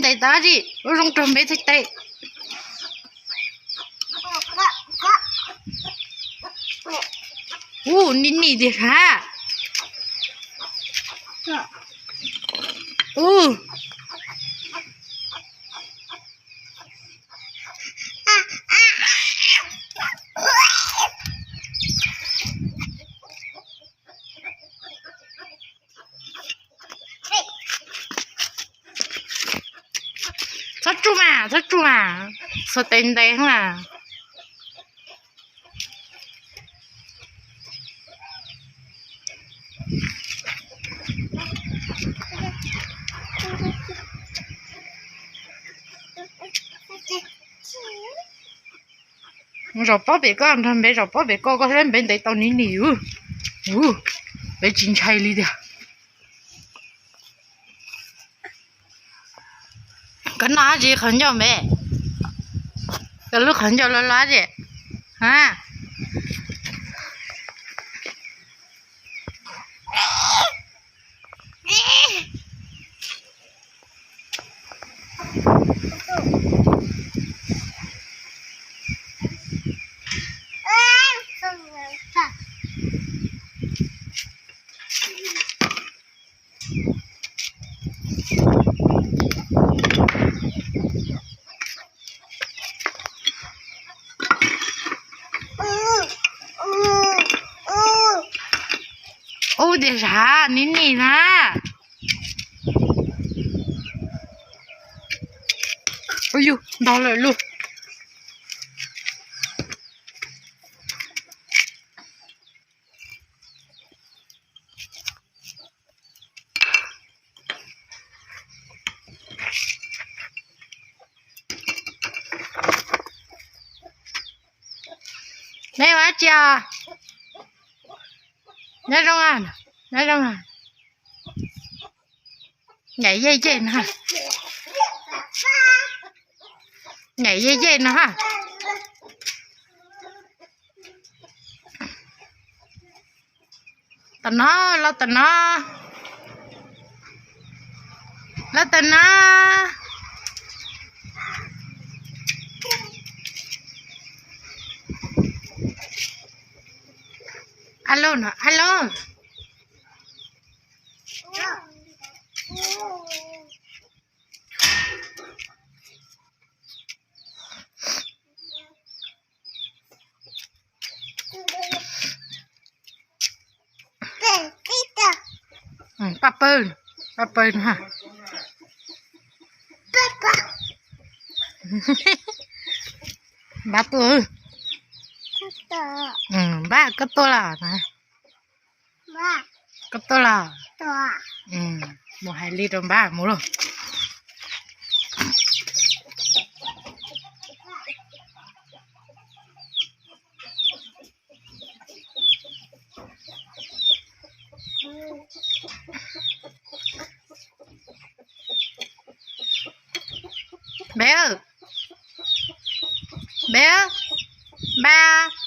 Tes tau tsi, ua zoo rau npe txhais tes. Ub, nim nim tiag hab. Ub. Txhob tsuj mas, txhob tsuj mas, xuas tes ntes na. Zaum pob pem koj, nrog npe zaum pob pem koj, koj saib npe ntev tau nim nim. Ub, npe tsis ntshai li tiag. Koj noj dab tsi qhov ncauj npe? Koj lub qhov ncauj loj loj dab tsi? Ha? Ub, tias zam nim nim na. Ub yug, ntog lawm lauj. Neb ua dab tsi os? Nyob zoo, nyob zoo. Nyaim yej yej no, nyaim yej yej no ha. Tam no, los tam no, los tam no. Alo no, alo. Paj pawg, paj pawg no. Npab tuaj. Npab, koj tuaj los? Koj tuaj los? Mus hais li rau npab mus lauj. Npab, npab, npab.